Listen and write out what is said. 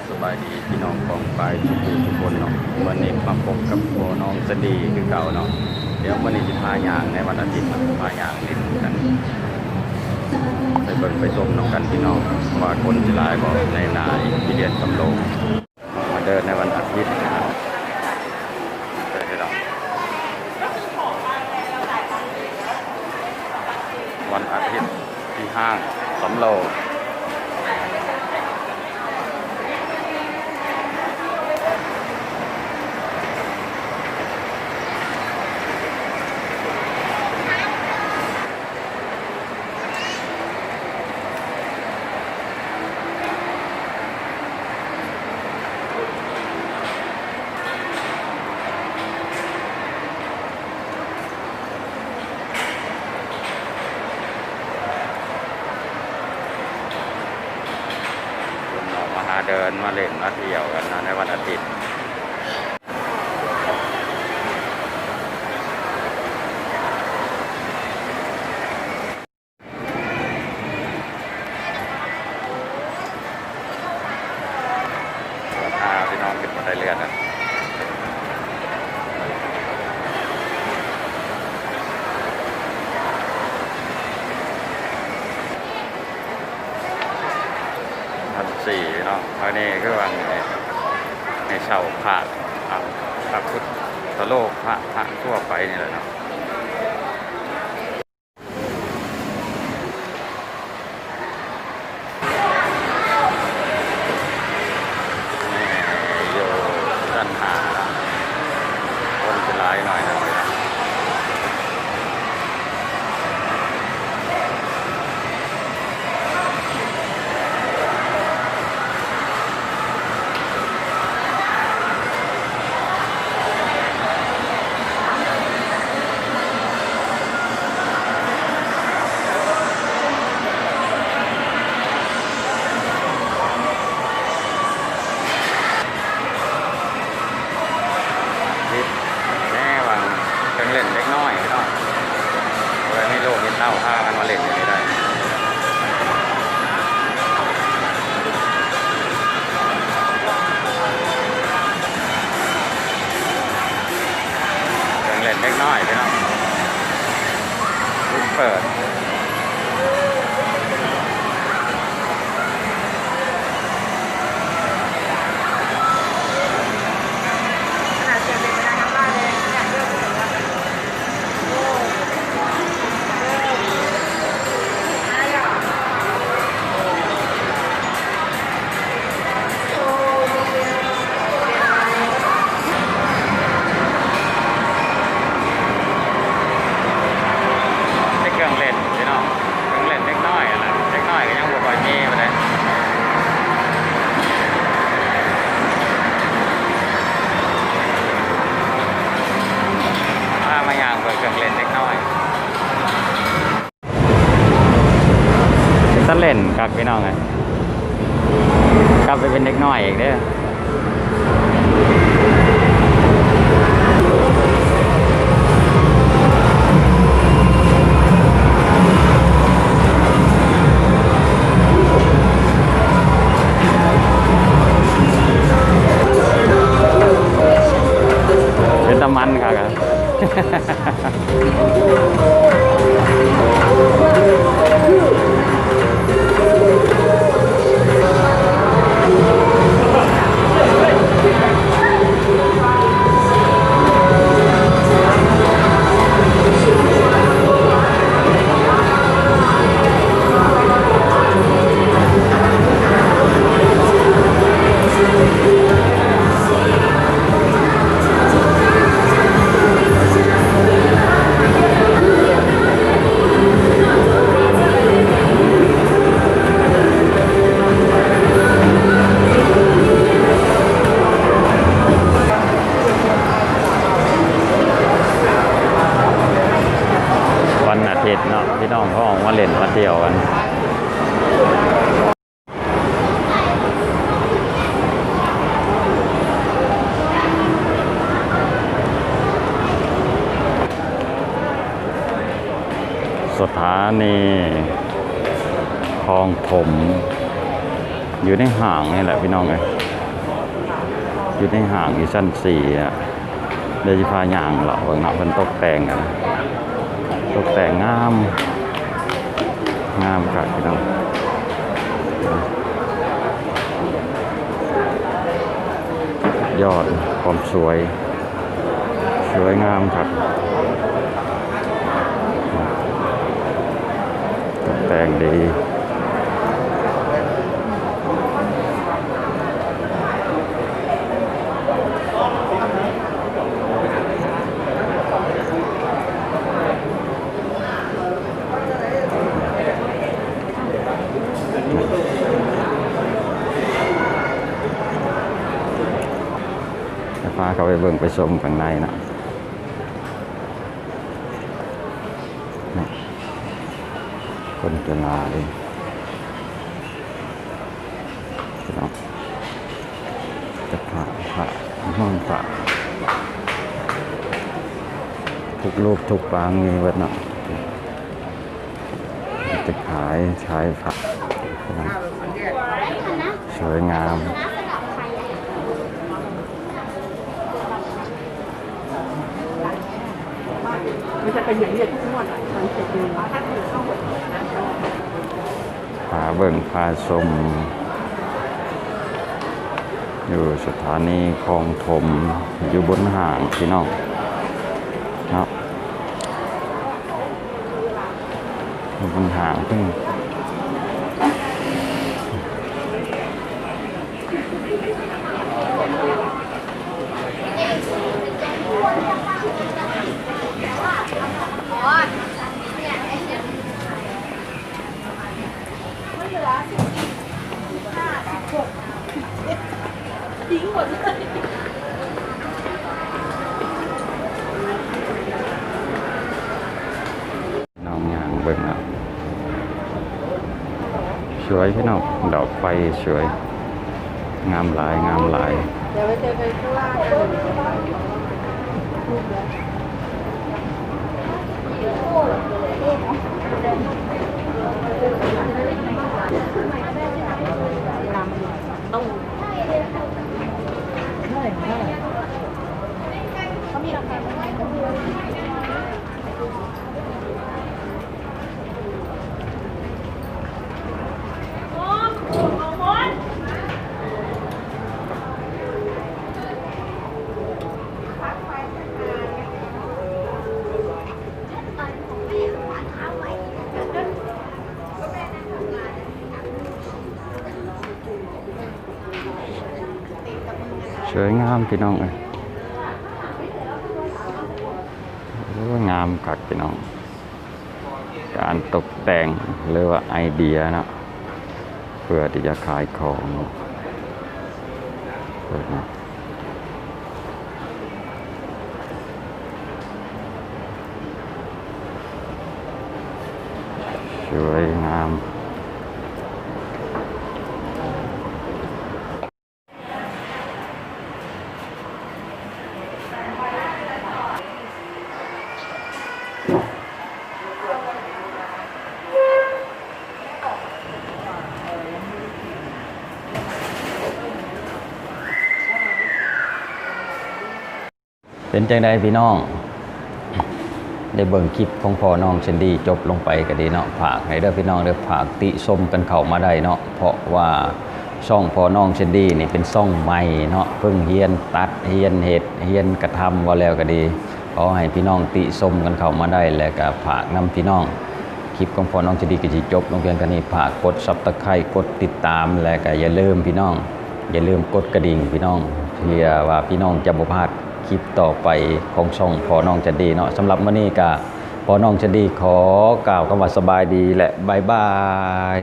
ສະບາຍດີພີ່ນ້ອງປ້ອງປາຍທຸກຜູ້ທຸກຄົນເນາະ, ມື້ນີ້ມາພົບກັບພໍ່ນ້ອງສະດີຄືເກົ່າເນາະ. ດຽວມື້ນີ້ຊິພາຍ່າງໃນວັນອາທິດເນາະ, ພາຍ່າງຫຼິ້ນກັນ ໄປເບິ່ງໄປຊົມນຳກັນພີ່ນ້ອງ ວ່າຄົນຊິຫຼາຍບໍ່ໃນໜ້າອີກທີ່ເດືອນສຳໂລງ. ມາເດີນໃນວັນອາທິດນະ, ເດີນພີ່ນ້ອງ ວັນອາທິດທີ່ຫ້າງສຳໂລງ. ເພິ່ນອອກມາຫາເດີນມາຫຼິ້ນມາທ່ຽວກັນເນາະ ໃນວັນອາທິດ. ພາພີ່ນ້ອງຂຶ້ນບັນໄດເລື່ອນນະ, ຊັ້ນສີ່ເນາະ. ອັນນີ້ຄືວ່າໃຫ້ເຊົ່າພະ ອາ ພະພຸດທະໂລ ພະ ພະທົ່ວໄປນີ້ແຫຼະເນາະ. ນີ້ຢູ່ຊັ້ນຫ້າເນາະ, ຄົນຊິຫຼາຍໜ້ອຍໜຶ່ງເນາະ. ນີ້ແມ່ນຫວ່າງເຄື່ອງຫຼິ້ນເດັກນ້ອຍພີ່ນ້ອງ, ເພື່ອມີລູກມີເຕົ້າພາກັນມາຫຼິ້ນຢູ່ນີ້ໄດ້. ເຄື່ອງຫຼິ້ນເດັກນ້ອຍພີ່ນ້ອງ, ເປີດ. ເປັນເຄື່ອງຫຼິ້ນພີ່ນ້ອງ, ເຄື່ອງຫຼິ້ນເດັກນ້ອຍຫັ້ນນະ, ເດັກນ້ອຍກໍຍັງບໍ່ຄ່ອຍມີປານໃດ. ພາມາຍ່າງເບິ່ງເຄື່ອງຫຼິ້ນເດັກນ້ອຍ. ເປັນຕາຫຼິ້ນຄັກພີ່ນ້ອງເອີຍ, ກັບໄປເປັນເດັກນ້ອຍອີກເດີ້. ເປັນຕາມັນຄັກອະ. ວັນອາທິດເນາະ ພີ່ນ້ອງເຂົາອອກມາຫຼິ້ນມາທ່ຽວກັນ. ສະຖານີຄອງຖົມ. ຢູ່ໃນຫ້າງນີ້ແຫຼະພີ່ນ້ອງເອີຍ ຢູ່ໃນຫ້າງຢູ່ຊັ້ນສີ່ນະ. ດຽວຊິພາຍ່າງເລາະເບິ່ງເນາະ ເພິ່ນຕົກແຕ່ງກັນ ຕົກແຕ່ງງາມ ງາມຄັກພີ່ນ້ອງ ຍອດຄວາມສວຍ ສວຍງາມຄັກ ຕົກແຕ່ງດີ. ຈະພາເຂົ້າໄປເບິ່ງໄປຊົມຂ້າງໃນເນາະ. ນີ້ ຄົນຈະຫຼາຍເນາະ ຈະພະ ພະ ຫ້ອງພະ ທຸກຮູບທຸກປາງມີເບິດເນາະ. ຈະຂາຍ ຂາຍພະ ສວຍງາມ. ມັນຈະເປັນຢ່າງນີ້ທຸກງວດອະ ມັນຈະເປັນ ພາເບິ່ງພາຊົມ ຢູ່ສະຖານີຄອງຖົມ ຢູ່ບົນຫ້າງພີ່ນ້ອງເນາະ. ມັນຫາວເດ້. ນ້ອງຍ່າງເບິ່ງເນາະ ສວຍພີ່ນ້ອງ ດອກໄຟສວຍ ງາມຫຼາຍ ງາມຫຼາຍ. ສວຍງາມພີ່ນ້ອງເອີຍ ໂອ້ ງາມຄັກພີ່ນ້ອງ. ການຕົກແຕ່ງ ຫຼືວ່າໄອເດຍເນາະ ເພື່ອທີ່ຈະຂາຍຂອງ ເປີດມາ ສວຍງາມ. ເປັນຈັ່ງໃດພີ່ນ້ອງ ໄດ້ເບິ່ງຄລິບຂອງພໍ່ນ້ອງແຊນດີຈົບລົງໄປກໍດີເນາະ ຝາກໃຫ້ເດີພີ່ນ້ອງເດີ ຝາກຕິຊົມກັນເຂົ້າມາໄດ້ເນາະ ເພາະວ່າຊ່ອງພໍ່ນ້ອງແຊນດີນີ້ເປັນຊ່ອງໃໝ່ເນາະ ເພິ່ງຮຽນຕັດ ຮຽນເຮັດ ຮຽນກະທຳ ເວົ້າແລ້ວກໍດີ ຂໍໃຫ້ພີ່ນ້ອງຕິຊົມກັນເຂົ້າມາໄດ້ ແລະກໍຝາກນຳພີ່ນ້ອງ ຄລິບຂອງພໍ່ນ້ອງແຊນດີກໍຊິຈົບລົງພຽງເທົ່ານີ້ ຝາກກົດຊັບສະໄຄຣບ໌ ກົດຕິດຕາມ ແລະກໍຢ່າລືມພີ່ນ້ອງ ຢ່າລືມກົດກະດິ່ງພີ່ນ້ອງ ເພື່ອວ່າພີ່ນ້ອງຈະບໍ່ພາດ ຄລິບຕໍ່ໄປຂອງຊ່ອງພໍ່ນ້ອງແຊນດີເນາະ. ສຳລັບມື້ນີ້ກະພໍ່ນ້ອງແຊນດີຂໍກ່າວຄຳວ່າສະບາຍດີ ແລະ ບາຍບາຍ.